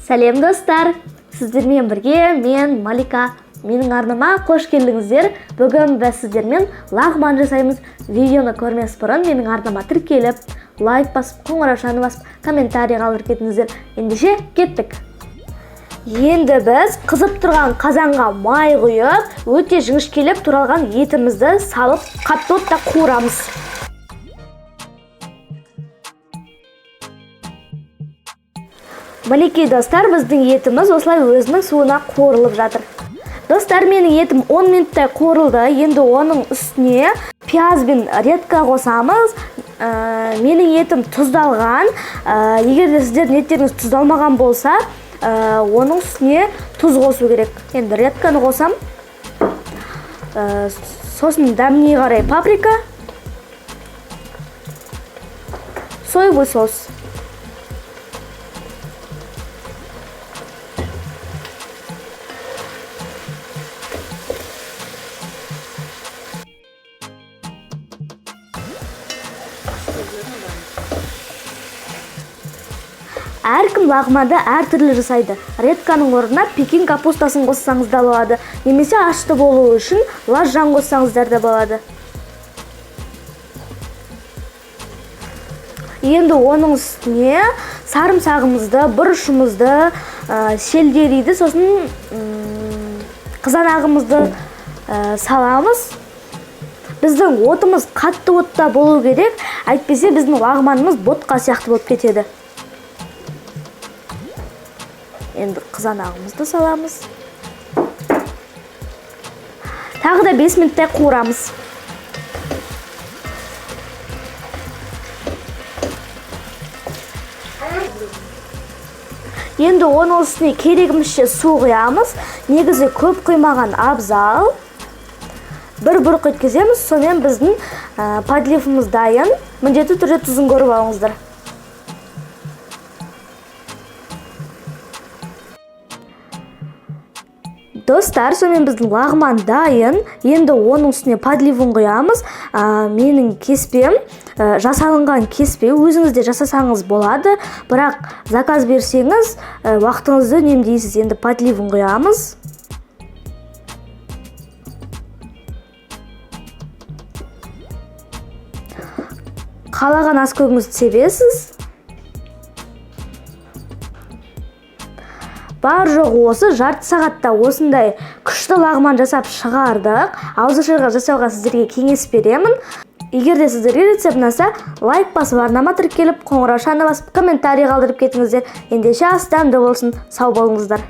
Сәлем, достар! Сіздермен бірге мен, Малика. Менің арнама қош келдіңіздер. Бүгін біз сіздермен лағман жасаймыз. Видеоны көрмес бұрын менің арнама тіркеліп, лайк басып, қоңыраушаны басып, комментарий қалдырып кетіңіздер. Ендеше кеттік. Енді біз қызып тұрған қазанға май құйып, өте жіңішкелеп туралған етімізді салып, қатты отта қуырамыз. Мінекей, достар, біздің етіміз осылай өзінің суына қуырылып жатыр. Достар, менің етім 10 минуттай қуырылды. Енді оның үстіне пияз бен редька қосамыз. Менің етім тұздалған. Егер де сіздердің еттеріңіз тұздалмаған болса, оның үстіне тұз қосу керек. Енді редьканы қосам. Сосын дәміне қарай паприка, соевый соус. Әркім лағманды әртүрлі жасайды. Редьканың орнына пекин капустасын қоссаңыз да болады, немесе ашты болуы үшін лажжан қоссаңыздар да болады. Енді оның үстіне сарымсағымызды, бұрышымызды, сельдерейді, сосын қызанағымызды саламыз. Біздің отымыз қатты отта болу керек, әйтпесе біздің лағманымыз ботқа сияқты болып кетеді. Енді қызанағымызды саламыз. Тағы да 5 минуттай қуырамыз. Енді оның үстіне керегімізше су құямыз. Негізі көп құймаған абзал. Бір бұрқ еткіземіз, сонымен біздің подливіміз дайын. Міндетті түрде тұзын көріп алыңыздар. Достар, сонымен біздің лағман дайын. Енді оның үстіне подливін құямыз. Менің кеспем, жасалынған кеспе, өзіңіз де жасасаңыз болады, бірақ заказ берсеңіз, уақытыңызды үнемдейсіз. Енді подливін құямыз. Қалаған ас көгіңізді себесіз. Бар жоқ осы жарты сағатта осындай күшті лағман жасап шығардық. Ауызашарға жасауға сіздерге кеңес беремін. Егер де сіздерге рецепт ұнаса, лайк басып, арнама тіркеліп, қоңыраушаны басып, комментарий қалдырып кетіңіздер. Ендеше ас дәмді болсын, сау болыңыздар.